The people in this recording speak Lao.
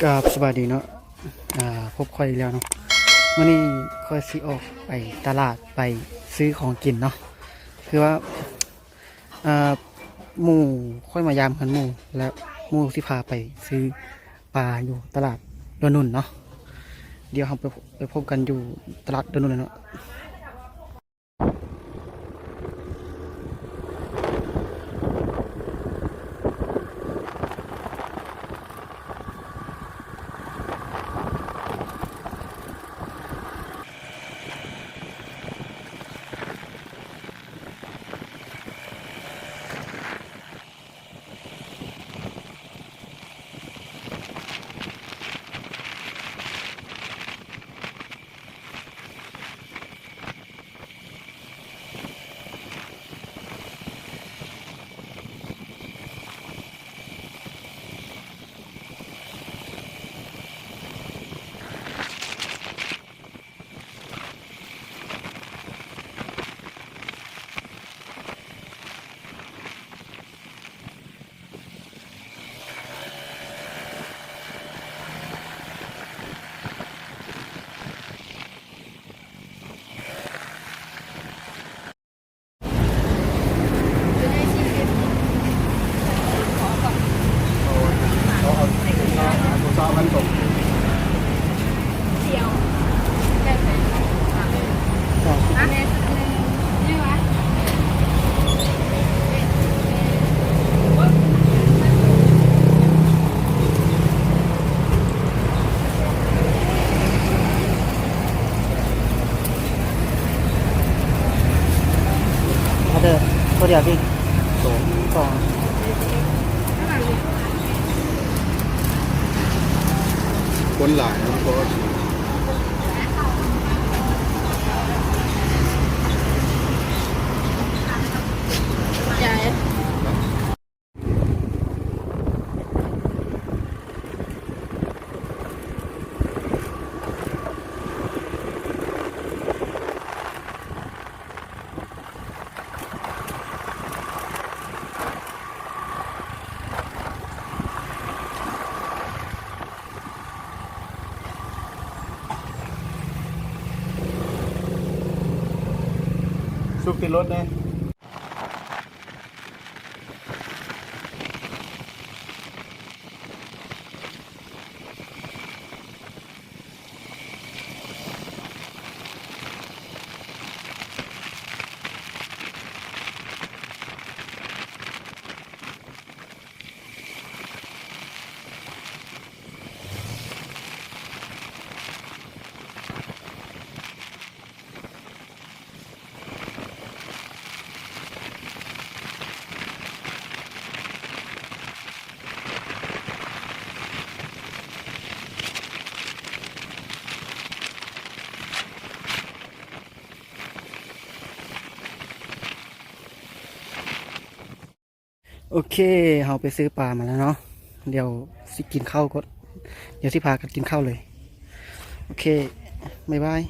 ກາບສະບາຍດີເນາະ ອ່າ ພົບຂ້ອຍອີກແລ້ວເນາະ. ມື້ນີ້ຂ້ອຍຊິອອກໄປຕະຫຼາດ ໄປຊື້ຂອງກິນເນາະ. ຄືວ່າ ອ່າ ໝູ່ຂ້ອຍມາຢາມເຮືອນໝູ່ ແລະ ໝູ່ຊິພາໄປຊື້ປາຢູ່ຕະຫຼາດດວນໜຸ່ນເນາະ. ດຽວເຮົາໄປ ໄປພົບກັນຢູ່ຕະຫຼາດດວນໜຸ່ນເນາະ. ເອົາເດີ ໂຕດຽວຕິ ສອງ ສອງ ຄົນຫຼາຍເນາະ ເພາະວ່າ ໃຫຍ່. ສຸກຕິດລົດແດ່. ໂອເຄ ເຮົາໄປຊື້ປາມາແລ້ວເນາະ. ດຽວຊິກິນເຂົ້າກ່ອນ ດຽວຊິພາກັນກິນເຂົ້າເລີຍ. ໂອເຄ ບາຍບາຍ.